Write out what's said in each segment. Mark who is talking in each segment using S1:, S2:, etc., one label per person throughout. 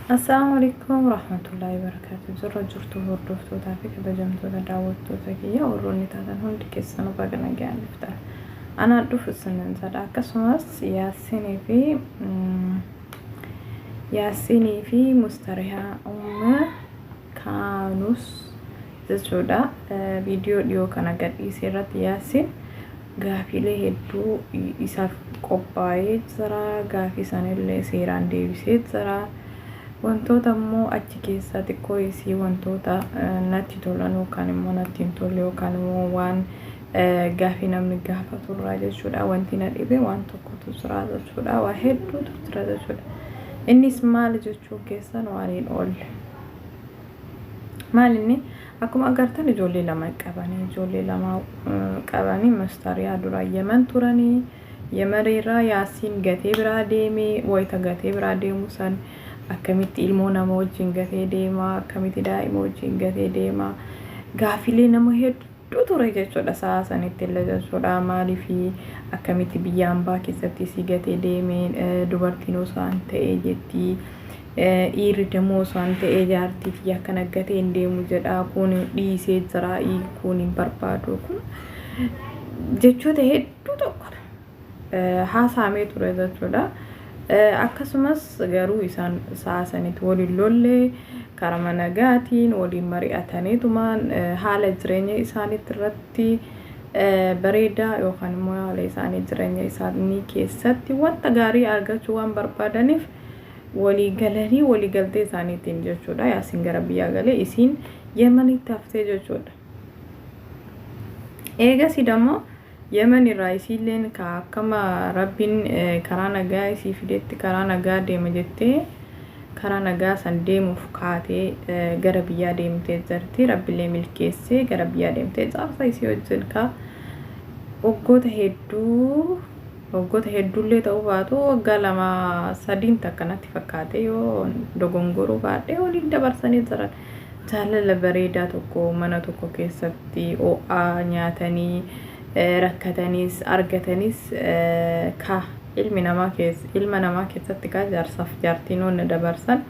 S1: Assalaamu alaikum warahmatullahi wabarakatuh. Jirra jirtu hordoftootaa fi kabajamtoota daawwattoota kiyya warroonni taatan hundi keessanuu baga nagaan dhuftan. Anaa dhufu isinin jedha. Akkasumas Yaasinii fi Mustarihaa Umma Kaanus jechuudha. Viidiyoo dhiyoo kana gadhiisee irratti Yaasin gaafiilee hedduu isaaf qophaa'ee jira. Gaafii sanillee seeraan deebisee jira. Wantoota immoo achi keessaa xiqqoo isii wantoota natti tolan yookaan immoo natti hin tolle yookaan immoo waan gaafii namni gaafatu irraa jechuudha. Wanti na dhibe waan tokkotu jira jechuudha. Waa hedduutu jira jechuudha. Innis maali jechuu keessan waan hin oolle. Maal inni akkuma agartan ijoollee lama qabanii, ijoollee lama qabanii mastariyaa dura Yemen turanii. Yemen irraa Yaasiin gatee biraa deemee, wayita gatee biraa deemu san akkamitti ilmoo nama wajjin gatee deema, akkamitti daa'ima wajjin gatee deema, gaafilee nama hedduu ture jechuudha sa'a sanitti illee jechuudha. Maaliif akkamitti biyya ambaa keessatti isii gatee deeme, dubartiin osoo an ta'ee jetti, dhiirri dammoo osoo an ta'ee jaartii tiyya akkana gatee hin deemu jedha, kun dhiisee jira, kun hin barbaadu, kun jechoota hedduu tokko haasaamee ture jechuudha. Akkasumas garuu isaan sa'a sanitti waliin lollee karama nagaatiin waliin mari'ataniitumaan haala jireenya isaaniitti irratti bareedaa yookaan immoo haala isaanii jireenya isaanii keessatti wanta gaarii argachuu waan barbaadaniif walii galanii walii galtee isaaniitiin jechuudha. Yaasiin gara biyyaa galee isiin Yemenitti haftee jechuudha. Eegasii dammoo Yemen irraa isiilleen ka akkama Rabbiin karaa nagaa isii fidetti karaa nagaa deema jettee karaa nagaa san deemuuf kaatee gara biyyaa deemtee jirti. Rabbillee milkeessee gara biyyaa deemtee jaarsa isii wajjin ka waggoota hedduu, waggoota hedduullee ta'uu baatu, waggaa lama sadiin takka natti fakkaate yoo dogongoruu baadhee, waliin dabarsanii jiran. Jaalala bareedaa tokko mana tokko keessatti ho'aa nyaatanii, rakkataniis argataniis ka ilmi namaa keessa ilma namaa keessatti ka jaarsaaf jaartiin wanna dabarsan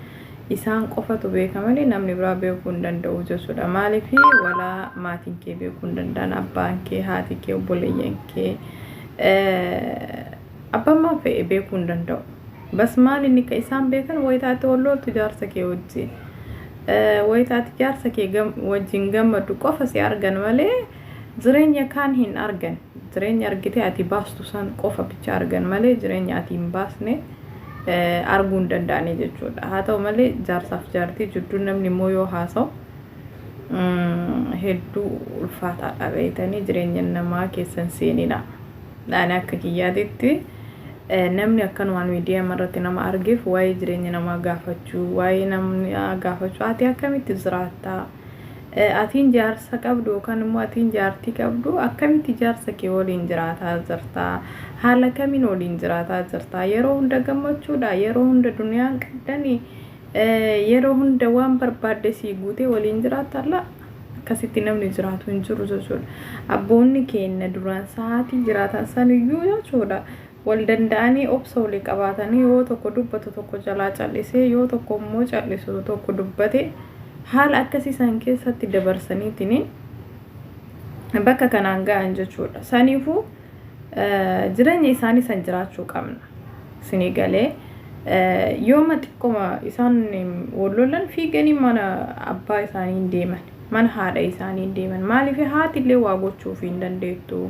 S1: isaan qofatu beeka malee namni biraa beekuu hin danda'u jechuudha. Maaliif walaa maatiin kee beekuu hin danda'an, abbaan kee, haati kee, obboleeyyan kee, abbaan maan fe'e beekuu hin danda'u. Bas maal inni ka isaan beekan wayitaatti wal loltu jaarsa kee wajjin. Wayitaatti jaarsa kee wajjin gammaddu qofa si argan malee jireenya kaan hin argan. Jireenya argitee ati baastu san qofa bicha argan malee jireenya ati hin baasne arguu hin danda'anii jechuudha. Haa ta'u malee jaarsaaf jaartii jidduu namni immoo yoo haasa'u hedduu ulfaataadha beektanii jireenya namaa keessan seenina. Ani akka kiyyaatitti namni akkanumaan miidiyaa irratti nama argeef waa'ee jireenya namaa gaafachuu, waa'ee namni gaafachuu, ati akkamitti jiraattaa? Atiin jaarsa qabdu yookaan immoo atiin jaartii qabdu akkamitti jaarsa kee waliin jiraataa jirtaa? Haala kamiin waliin jiraataa jirtaa? Yeroo hunda gammachuudha? Yeroo hunda duniyaan qabdanii? Yeroo hunda waan barbaadde sii guutee waliin jiraattaa? Akkasitti namni jiraatu hin jiru jechuudha. Abboonni keenya duraan sa'aatii jiraatan saniyyuu jechuudha. Wal danda'anii obsa walii qabaatanii yoo tokko dubbatu tokko jalaa callisee, yoo tokko immoo callisu tokko dubbate, haala akkasii san keessatti dabarsaniitiin bakka kanaan ga'an jechuudha. Saniifuu jireenya isaanii san jiraachuu qabna. Isinii galee yooma xiqqoma isaan wal lolan fiiganii mana abbaa isaanii hin deeman. Mana haadha isaanii hin deeman. Maaliif haati illee waa gochuuf hin dandeettu.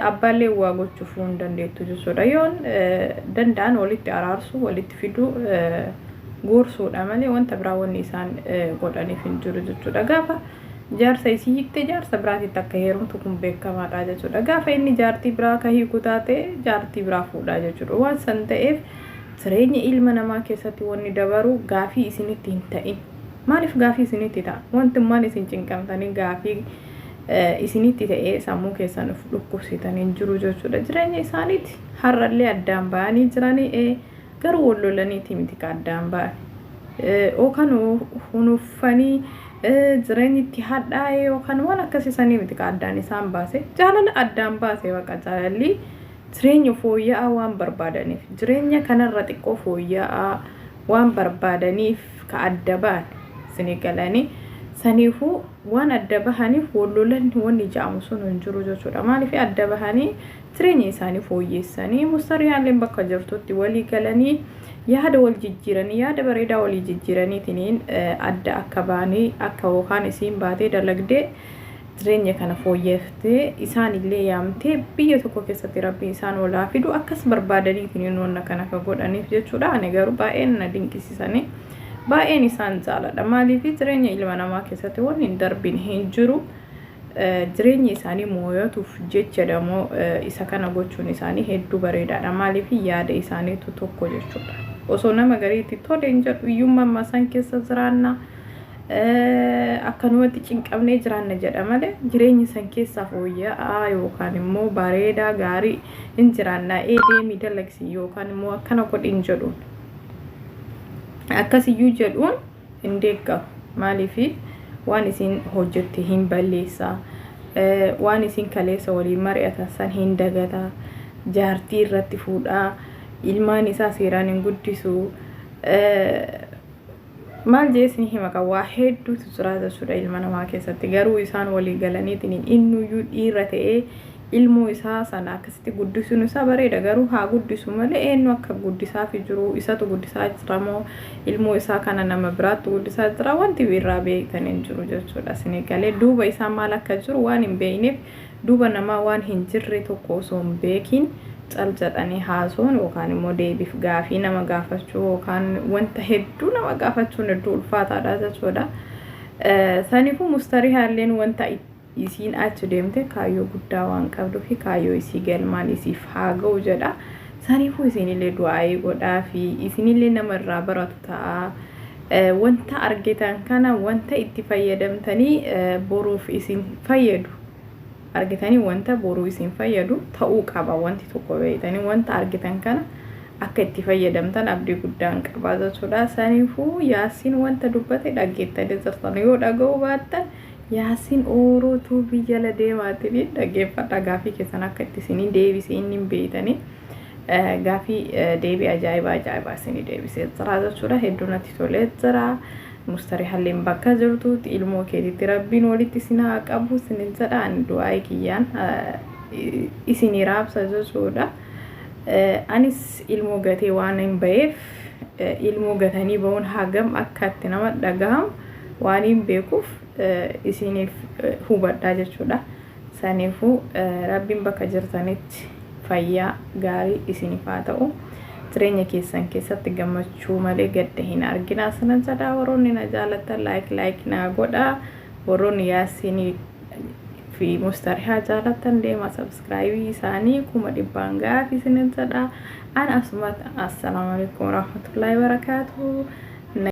S1: Abbaallee waa gochuuf hin dandeettu jechuudha. Yoon danda'an walitti araarsuu, walitti fiduu, gorsuudha malee wanta biraa wanni isaan godhaniif hin jiru jechuudha. Gaafa jaarsa isii hiikte jaarsa biraatitti akka heerumtu kun beekamaadha jechuudha. Gaafa inni jaartii biraa ka hiiku taate jaartii biraa fuudhaa jechuudha. Waan san ta'eef jireenya ilma namaa keessatti wanni dabaru gaafii isinitti hin ta'in. Maaliif gaafii isinitti ta'a? Wantummaan isin cinqamtanii gaafii isinitti ta'ee sammuu keessan of dhukkubsitan hin jiru jechuudha. Jireenya isaaniiti. Har'allee addaan ba'anii jiranii, garuu wal lolaniiti miti ka addaan ba'an. Yookaan hunuffanii jireenyi itti hadhaa'e yookaan waan akkasii sanii miti ka addaan isaan baase. Jaalala addaan baase, baqa jaalalli jireenya fooyya'aa waan barbaadaniif, jireenya kanarra xiqqoo fooyya'aa Waan barbaadaniif ka adda ba'an isinii galanii, saniifuu waan adda bahaniif wal lolan wanni ja'amu sun hin jiru jechuudha. Maaliif adda bahanii jireenya isaanii fooyyessanii, mustariyaalleen bakka jirtutti walii galanii, yaada wal jijjiiranii, yaada bareedaa walii jijjiiraniitiin adda akka ba'anii, akka yookaan isiin baatee dalagdee jireenya kana fooyyefftee isaan illee yaamtee biyya tokko keessatti Rabbi isaan walaa fidu akkas barbaadaniitiin wanna kana akka godhaniif jechuudha. Ani garuu baay'een na dinqisiisanii, baay'een isaan jaaladha. Maaliif jireenya ilma namaa keessatti wanni hin darbine hin jiru. Jireenya isaanii mooyatuuf jecha damoo isa kana gochuun isaanii hedduu bareedaadha. Maaliif yaada isaaniitu tokko jechuudha. Osoo nama gariitti tole hin jedhu, iyyummaa ammaa san keessa jiraanna, akkanumatti cinqabnee jiraanna jedha malee, jireenya san keessaa fooyya'aa yookaan immoo bareedaa gaarii hin jiraannaa, ee deemii dalagsi yookaan immoo akkana godhi hin jedhuun. Akkasiyyuu jedhuun hin deeggaru. Maaliif waan isin hojjette hin balleessaa, waan isin kaleessa waliin mari'atan san hin dagataa, jaartii irratti fuudhaa, ilmaan isaa seeraan hin guddisu. Maal jee isin hima, kan waa hedduutu jira jechuudha ilma namaa keessatti. Garuu isaan walii galaniitiin innuyyuu dhiira ta'ee ilmoo isaa sana akkasitti guddisuun isaa bareeda. Garuu haa guddisu malee, eenyu akka guddisaaf jiru, isatu guddisaa jira moo ilmoo isaa kana nama biraatti guddisaa jira, wanti irraa beektan hin jiru jechuudha. Isinii galee, duuba isaa maal akka jiru waan hin beekneef, duuba namaa waan hin jirre tokko osoo hin beekin cal jedhanii haasa'uun yookaan immoo deebiif gaafii nama gaafachuu yookaan wanta hedduu nama gaafachuun hedduu ulfaataadha jechuudha. Saniifuu mustarihaalleen wanta isiin achi deemte kaayyoo guddaa waan qabduu fi kaayyoo isii galmaan isiif haa ga'u jedha. Saniifuu isinillee du'aayii godhaa fi isinillee nama irraa baratu ta'a. Wanta argitan kana wanta itti fayyadamtanii boruuf isin fayyadu argitanii, wanta boruu isin fayyadu ta'uu qaba. Wanti tokko beektanii wanta argitan kana akka itti fayyadamtan abdii guddaan qaba jechuudha. Saniifuu Yaasiin wanta dubbate dhaggeettanii jirtan. Yoo dhaga'uu baattan, Yaasiin Ooroo Tuubii jala deemaatiin dhaggeeffadha. Gaafii keessan akka itti isinii deebise inni hin beektanii. Gaafii deebii ajaa'ibaa ajaa'ibaa isinii deebisee jira jechuudha. Hedduu natti tolee jira. Mustarii halleen bakka jirtutti ilmoo keetitti Rabbiin walitti isin haa qabu isinin jedha. Ani du'aa'ii kiyyaan isinii raabsa jechuudha. Anis ilmoo gatee waan hin baheef, ilmoo gatanii bahuun hagam akka itti nama dhagahamu waan hin beekuuf isiniif hubadhaa jechuudha. Saniifuu Rabbiin bakka jirtanitti fayyaa gaarii isiniif haa ta'u. Jireenya keessan keessatti gammachuu malee gadda hin arginaa sanan jedha. Warroonni na jaalatan like like naa godhaa. Warroonni Yaasinii fi Mustarihaa jaalatan deema subscribe isaanii 100,000 gaafii isinin jedha. An asumatti assalaamu alaikum warahmatullahi wabarakaatuh.